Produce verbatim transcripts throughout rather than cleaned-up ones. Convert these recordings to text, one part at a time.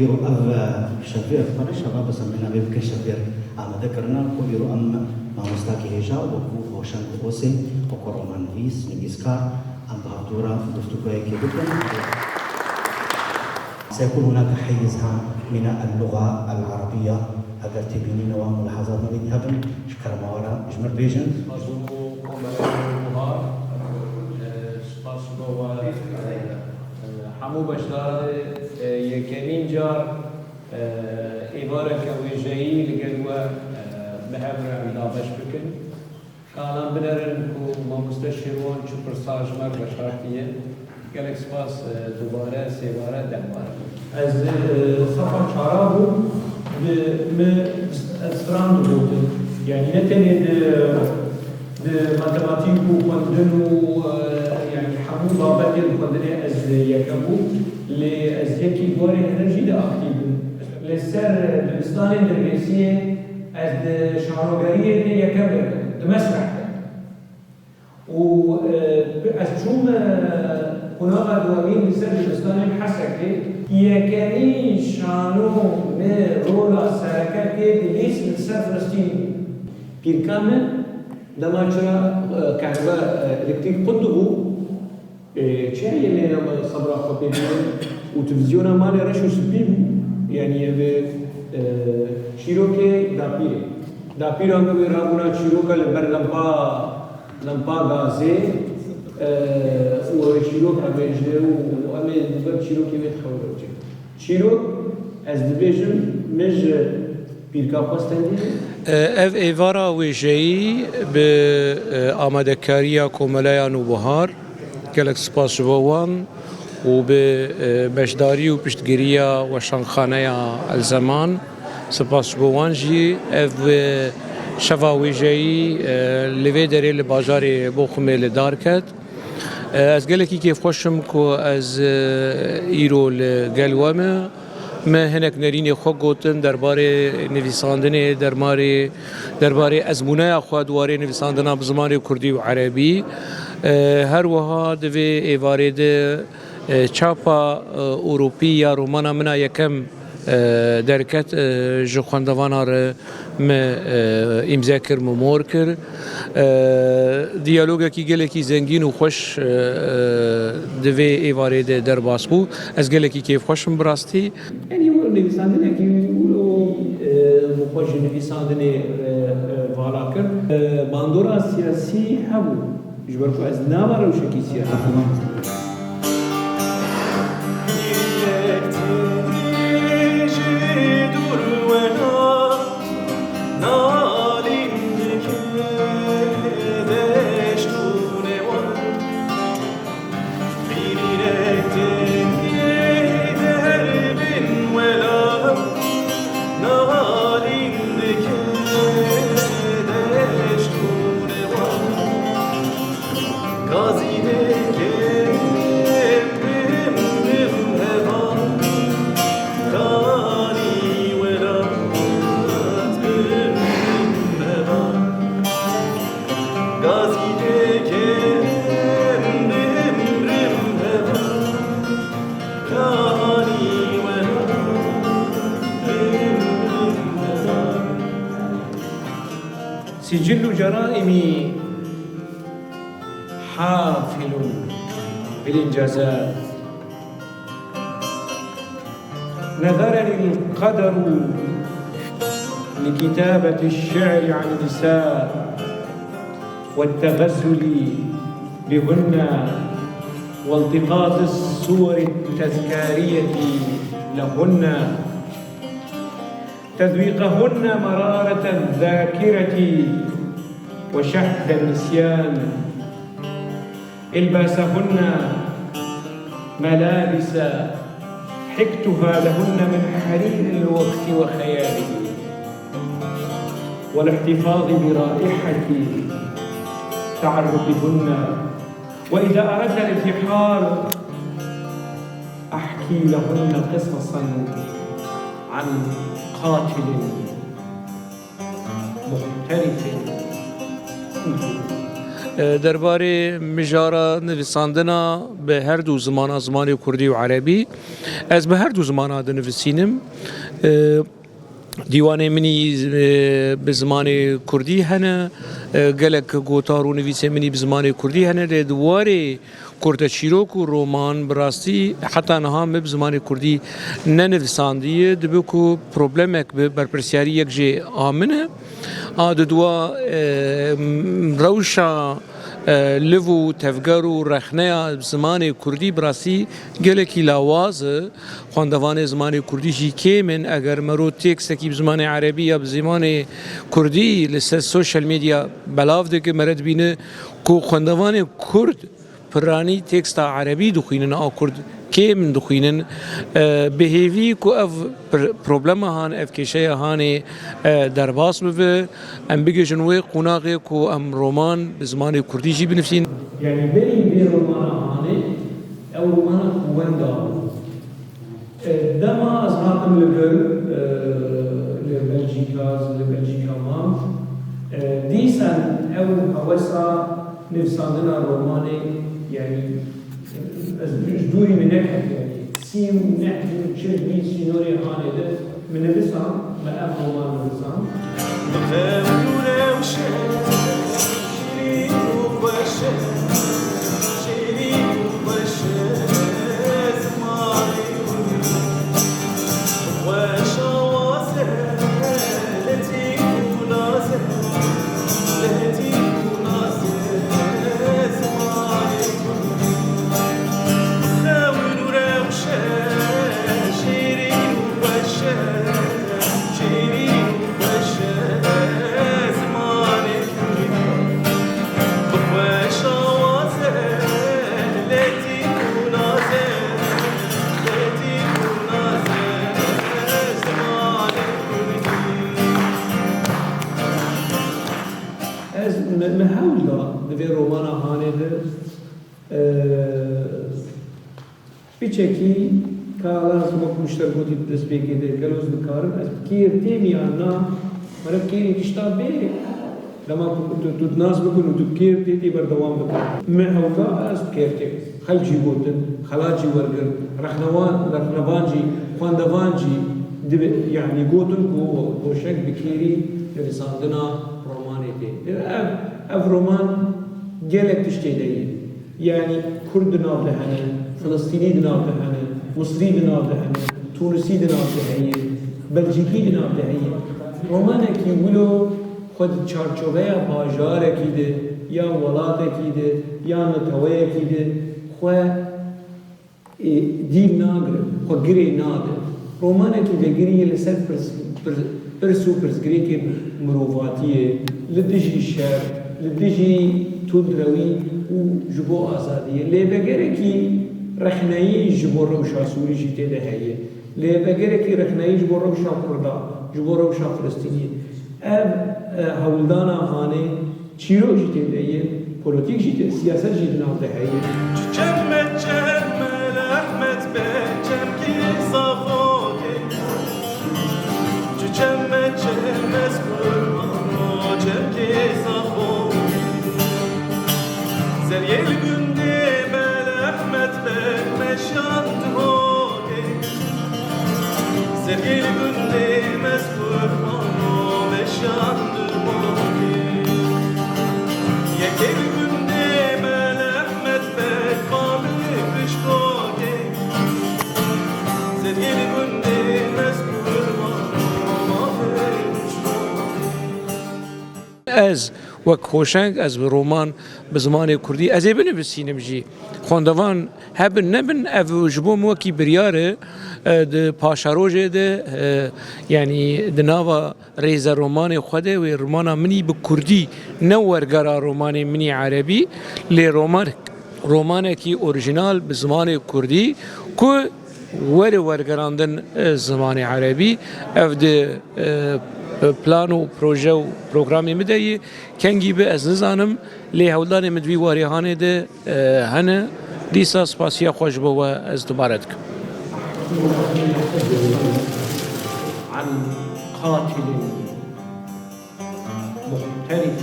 Îro ev şevbêr, xwe ne şeva, bes em ê navê bikin şevbêr, amade kirine ku îro em mamostakî hêja wekû Hoşeng Osê, wekû romannivîs, nivîskar, em bi hevdû re guftûgoyekê bikin. سيكون هناك حيز هام من اللغة العربية. Eger têbînîna wan û lihazatna wî hebin, ji kerema we re ji min bêjin. Spas bo Komeleya Nûbihar, e, spas bo we, e, hemû beşdarê, e, yekemîn car, e, êvareke wêjeyî li gel we, e, bi hev re em dabeş bikin. Kalan binerin ku mamoste Şêrwan çi pirsa ji me re veşartiye. Gelek spas, e, dubare, sêbare, dehbare. Ez, e, sefa çara bûm, bi min, ez stran digotin. Yanî ne tenê di, di matematîk û xwendin û, e, yanî hemû babetên xwendinê ez yekem bûm, lê ez yekî gorê hene jî de aktîf bûm. Li ser dibistanên Dirbêsiyê ez di şanogeriyê de yekem de bûm, di mesreh de. Û, e, ez çûm, e, qonaxa duyemîn li ser dibistanên Hesekê. Yekemîn şano me rola sereke tê dilîst li ser Filistîn bû. Pîrka me dema çira, e, qehwe, e, elektrîk qut dibû, e, çi heye lê em sebra xwe pê bînin û televîzyona malê reş û spî bû. Yanî ev, e, çîrokê dapîrê. Dapîra me wê rabûna çîroka li ber lempa, lempa gazê, e, û ew ê çîrok hebêje û em ê li ber çîrokê wê dixewin. Çîrok, ez dibêjim, min ji pîrka xwe stendî. Ev êvara wêjeyî bi, e, amadekariya Komeleya Nûbihar, gelek spas ji bo wan û bi, e, beşdarî û piştgiriya Weşanxaneya El Zeman, spas ji bo wan jî. Ev, e, şeva wêjeyî, e, li vê derê li bajarê Boxumê li dar ket. Ez gelekî kêfxweş im ku ez, e, îro li gel we me. Me hinek nerînê xwe gotin derbarê nivîsandinê, derbarê, derbarê ezmûneya xwe di warê nivîsandina bi zimanê kurdî û erebî. E, her wiha di vê êvarê de, e, çapa, e, Ewropî ya romana min a yekem, e, derket, e, ji xwendevana re me, e, îmze kir, me mor kir. E, diyalogekî gelekî zengîn û xweş, e, e, di vê êvarê de derbas bû. Ez gelekî kêfxweş im bi rastî. Yanî wilo nivîsandinekî wilo, e, bi xwe ji nivîsandinê, e, e, vala kir. E, bandora siyasî hebû. Ji ber ku ez nava rewşekî siyasî. سجل جرائمي حافل بالإنجازات. نذرني القدر لكتابة الشعر عن النساء والتغزل بهن والتقاط الصور التذكارية لهن، تذويقهن مرارة الذاكرة وشهد النسيان، إلباسهن ملابس حكتها لهن من حرير الوقت وخياله، والاحتفاظ برائحة تعرقهن، وإذا أردن الانتحار أحكي لهن قصصا عن قاتل محترف. E, derbarê mijara nivîsandina bi her du zimana, zimanê kurdî û erebî, ez bi her du zimana dinivîsînim. E, dîwanê min î, e, bi zimanê kurdî hene, e, gelek gotar û nivîsê min î bi zimanê kurdî hene, lê di warê kurteçîrok û roman bi rastî heta niha min bi zimanê kurdî nenivîsandiye. Dibe ku problemek bi berpirsiyarî yek jê a min e. A di dua, e, rewşa, e, liv û tevger û rexneya zimanê kurdî bi rastî gelekî lawaz e. Xwendevanê zimanê kurdî jî kêm in. Eger mero têkstekî bi zimanê erebî ya bi zimanê kurdî li ser social media belav dike, mere dibîne ku xwendevanê kurd piranî têksta erebî dixwînin, a kurd kêm dixwînin. E, bi hêvî ku ev pr-, problema han, ev kêşeya hanê, e, derbas bibe, em bigihîjin wê qonaxê ku em roman bi zimanê kurdî jî binivîsîn. Yanî berî vê romana hanê, ew romana ku wenda bû. E, dema ez hatim li vir, e, li Belcîka, li Belcîka mam, e, dîsan ew hewesa nivîsandina romanê, yanî, ez ji dûrî min neketim, yanî, sî û neh bin çil bin sînorê hanê de min nivîsan, me ev roman nivîsan. Ez me, me hewl da di vê romana hanê de, e, piçekî, ka ez wek mişter gotî di destpêkê de, gelo ez dikarim, ez bi kêr têm yan na, meriv kêrî tişta bê, dema ku tu, tu nas bikun û tu bi kêr tê, tê berdewam bikin. Me hewl da ez bi kêr têm. Xelk jî gotin, xelat jî wergirt, rexnewan, rexnevan jî, xwendevan jî dibe, yanî gotin ku Hoşeng bi kêrî nivîsandina romanê tê. Ev, ev roman gelek tiştê de ye. Yanî Kurd di nav de hene, Filistînî di nav de hene, Misrî di nav de hene, Tûnisî di nav de heye, Belcîkî di nav de heye. Romanekî wilo xwe di çarçoveya bajarekî de, ya welatekî de, ya neteweyekî de xwe, e, dîl nagire, xwe girê nade. Romanekî vegirî ye li ser pirs, pir, pirs û pirsgirêkê mirovatiyê, li dijî şer, li dijî tundrewî û ji bo azadiyê. Lê vegerekî rexneyî ji bo rewşa Sûrî jî tê de heye. Lê vegerekî rexneyî ji bo rewşa Kurda, ji bo rewşa Filistîniyê. Ev, e, hewldana hanê çîrok jî tê de ye, polotîk jî tê, siyaset jî di nav de heye. Çiçek me çem me lehmet be çemkî saxokê. Çiçek me çem ez kurmano çemkî saxokê. Zeriyê li gundê me lehmet be meşand hokê. Zeriyê li gundê mezkur mano meşand hokê. Yekê li gundê me lehmet be mamê piştokê. Zeriyê li gundê mezkur mano mamê piştokê. Ez wek Hoşeng, ez bi roman bi zimanê kurdî, ez ê binivîsînim jî. Xwendevan hebin nebin, ev ji bo min wekî biryar e, e, di paşerojê de, e, yanî di nava rêze romanê xwe de wê romana min î bi kurdî ne wergera romanê min î erebî, lê roman, romanekî orîjînal bi zimanê kurdî ku were wergerandin, e, zimanê erebî. Ev di, e, plan û proje û programê min de ye. Kengî be ez nizanim, lê hewldanê min di vî warê hanê de, e, hene. Dîsa spasiya xwe ji bo we ez dubare dikim. عن قاتل محترف.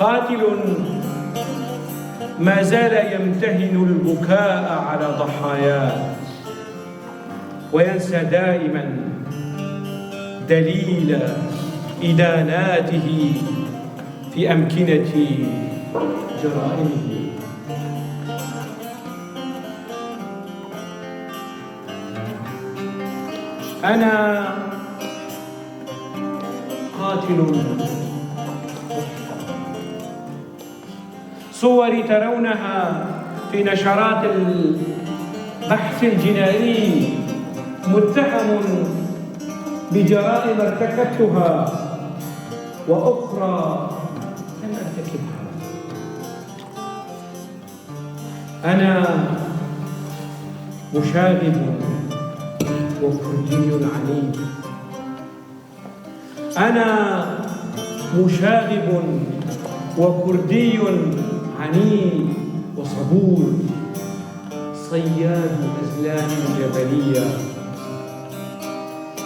قاتل ما زال يمتهن البكاء على ضحاياه، وينسى دائما دليل إداناته في أمكنة جرائمه. أنا قاتل. صوري ترونها في نشرات البحث الجنائي متهم بجرائم ارتكبتها وأخرى لم أرتكبها. أنا مشاغب وكردي عنيد. أنا مشاغب وكردي عنيد وصبور، صياد أزلام جبلية.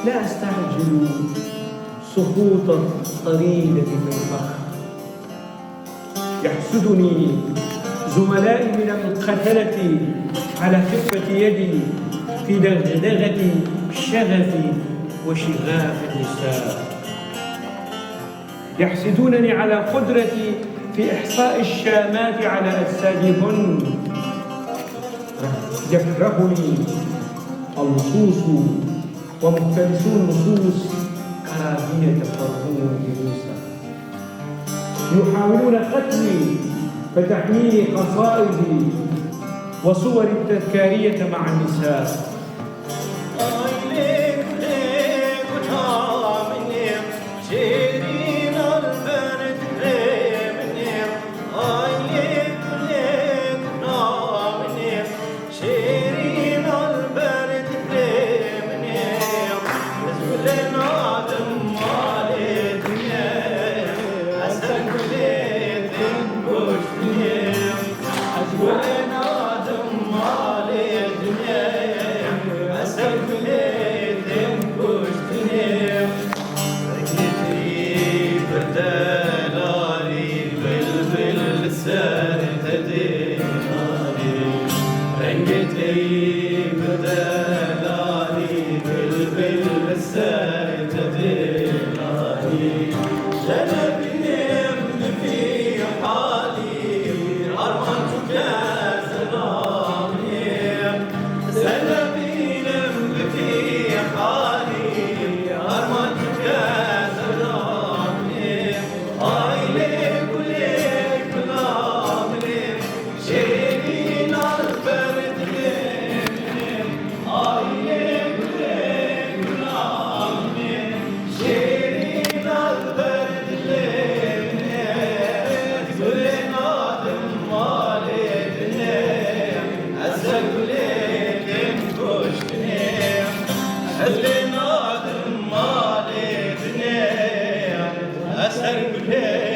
لا أستعجل سقوط الطريدة في الفخ. يحسدني زملائي من القتلة على خفة يدي في دغدغة شغفي وشغاف النساء. يحسدونني على قدرتي في إحصاء الشامات على أجسادهن. يكرهني اللصوص ومقتبسو النصوص كرابين تفرقون جلوسا. يحاولون قتلي فتحميني قصائدي وصوري التذكارية مع النساء. Şêrîn al ber dilê min ê, ez gulê nadim malê din ê, ez ser gulê tên goştin ê, ez gulê nadim malê din ê, ez ser gulê tên goştin ê. Rengê te yê bi delalî, bilbil li ser te dê nanî. Rengê te yê bi delalî, bilbil li ser te dê nanî. Jenebînim bi vî halî, armanc û kezilamê. Jenebînim bi vî halî, armanc û kezilamê. Ay lê gulê gula min ê, şêrîn al ber dilê min ê. Ay lê gulê gula min ê, şêrîn al ber dilê min ê. Gulê nadim malê din ê, ez ser gulê tên goştin ê. Gulê nadim malê din ê, ez ser gulê